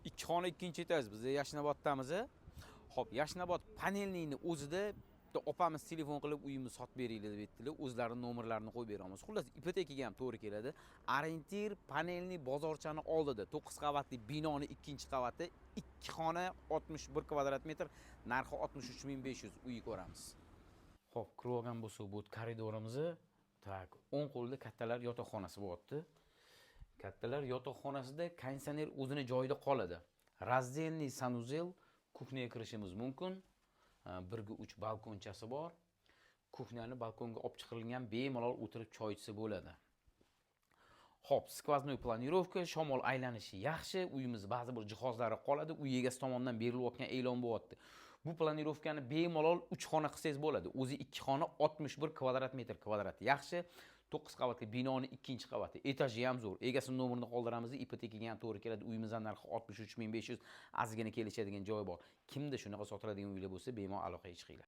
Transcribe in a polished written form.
Ikki xona, ikkinchi etaj. Biz Yashnoboddamiz. Xo'p, Yashnobod Панельный ni o'zida bitta opamiz telefon qilib, uyimni sotib beringlar deb aytdilar. O'zlarini nomerlarini qo'yib beramiz. Xullas, ipotekaga ham to'g'ri keladi. Ориентир Панельный bozorchani oldida 9 qavatli binoni ikkinchi qavati, ikki xona, 61 kvadrat metr, narxi 63 500. Uyi ko'ramiz. Xo'p, kirib olgan bo'lsak, bu koridorimizni, так, o'ng qo'lda kattalar yotoqxonasi bo'lyapti. Kattalar yotoqxonasida konditsioner o'zini joyida qoladi. Раздельный санузел, кухня ga kirishimiz mumkin. 1 ga 3 balkonchasi bor. Кухня ni balkonga olib chiqarilgan, bemalol o'tirib choy ichsa bo'ladi. Xo'p, сквозной планировка, shamol aylanishi yaxshi, uyimiz ba'zi bir jihozlari qoladi, uy egasi tomonidan berilayotgan e'lon bo'lyapti. Bu планировка ni bemalol 3 xona qilsangiz bo'ladi. O'zi 2 xona, 61 kvadrat metr, kvadrat. Yaxshi. 9 qavatli binoni ikkinchi qavati. Etaji ham zo'r. Egasini nomerini qoldiramiz, ipotekaga ham to'g'ri keladi. Uyimizning narxi 63 500, ozgina kelishadigan joyi bor. Kimda shunaqa sotiladigan uylar bo'lsa, bemalol aloqaga chiqinglar.